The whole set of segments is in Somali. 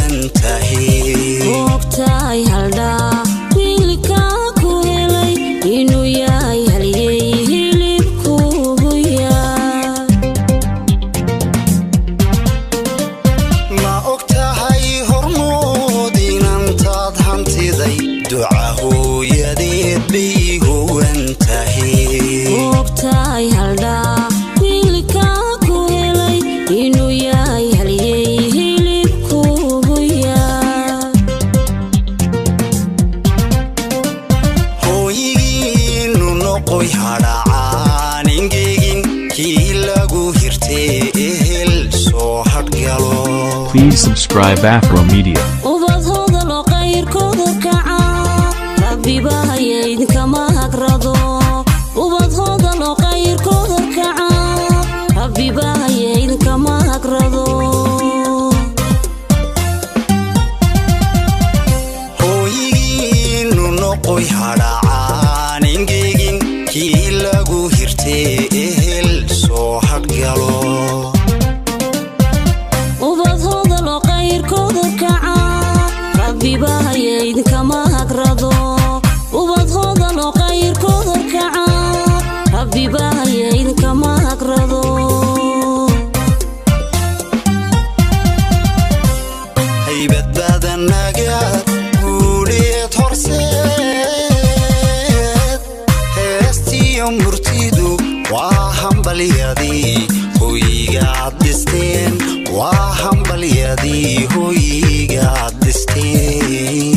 huwan tahay. Ogtahay haldhaa wiilkaa ku helay inuu yahay halyey hilibkuugu yaa. Ma og tahay hormood inantaad hantiday duca hooyadeed bay huwan tahay. Ogtahay haldhaa wiilkaa ku helay inuu yahay halyey hilibkuugu yaa. Hooyigiinu noqoy hadhacaan ingegin kii lagu hirtee ehel soo hadhgalo. Please subscribe Afro Media. Ubad hodalo qayrkooda kaca rabbibahaya idinkama hagrado. Ubad hodalo qayrkooda kaca rabbibahaya idinkama hagrado. Hooyigiinu noqoy hadhacaan ingegin kii lagu hirtee ehel soo hadhgalo. Ubad hodalo qayrkooda kaca rabbibahaya idinkama hagrado. Ubad hodalo qayrkooda kaca rabbibahaya idinkama hagrado. Haybad badanagaad guuleed horseed heestiyo murtidu waa hambalyadii hoygaad dhisteen, waa hambalyadii hoygaad dhisteen.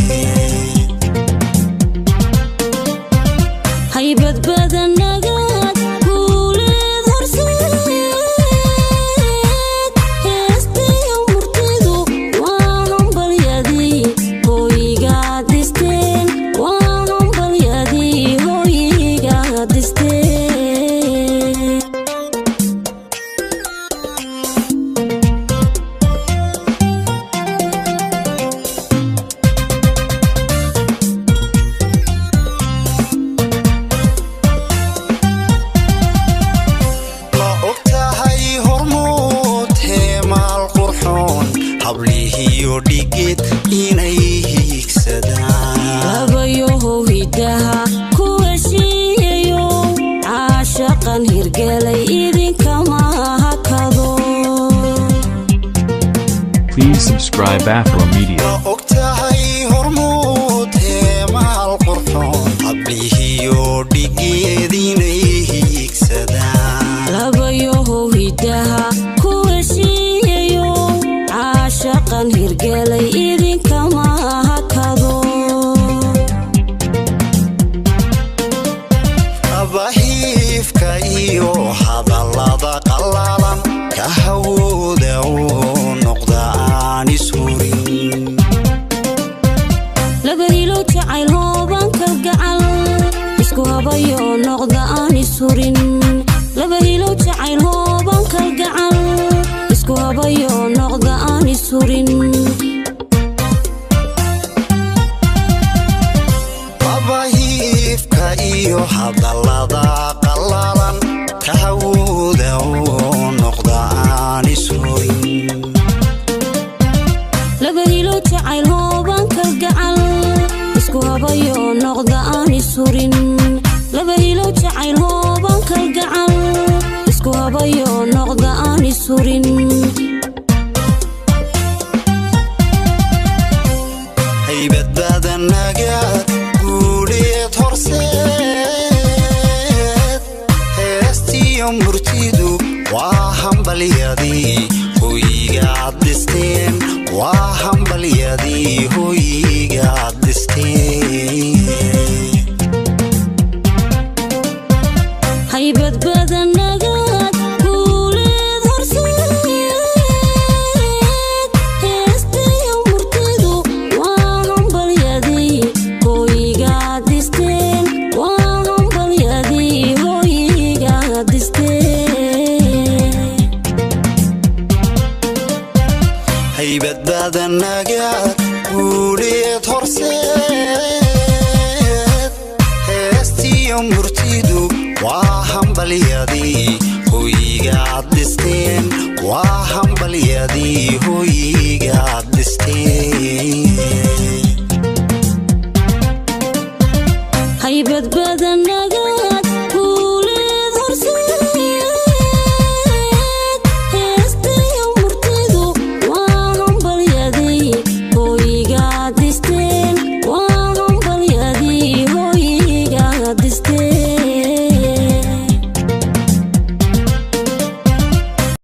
Haybad badanagaad guuleed horseed heestiyo murtidu waa hambalyadii hoygaad dhisteen, waa hambalyadii hoygaad dhisteen. Ma og tahay hormuud heemaal qurxoon hablihiyo dhigeed inay hiigsadaan? Habayohow hiddaha ku heshiiyayo caashaqan hirgelay idinkama hakado. Please subscribe Afro Media. Ma og tahay hormuud heemaal qurxoon hablihiyo dhigeed inay hiigsadaan? Labayohow hiddaha ku heshiiyayo caashaqan hirgelay idinkama hakado. Abahiifka iyo hadallada qallalan ka hawooda uu noqda aan ishurin. Laba hilow jacayl hooban kalgacal isku habayo noqda aan ishurin. Laba hilow jacayl hooban kalgacal isku habayo noqda aan ishurin. Abahiifka iyo hadallada qallalan ka hawooda uu noqda aan ishurin. Laba hilow jacayl hooban kalgacal isku habayo noqda aan ishurin. Laba hilow jacayl hooban kalgacal isku habayo noqda aan ishurin. Haybad badanagaad guuleed horseed heestiyo murtidu waa hambalyadii hoygaad dhisteen, waa hambalyadii hoygaad dhisteen. Haybad badanagaad guuleed horseed heestiyo murtidu waa hambalyadii hoygaad dhisteen, waa hambalyadii hoygaad dhisteen. Haybad badanagaad guuleed horseed heestiyo murtidu waa hambalyadii hoygaad dhisteen, waa hambalyadii hoygaad dhisteen. Haybad badanaga.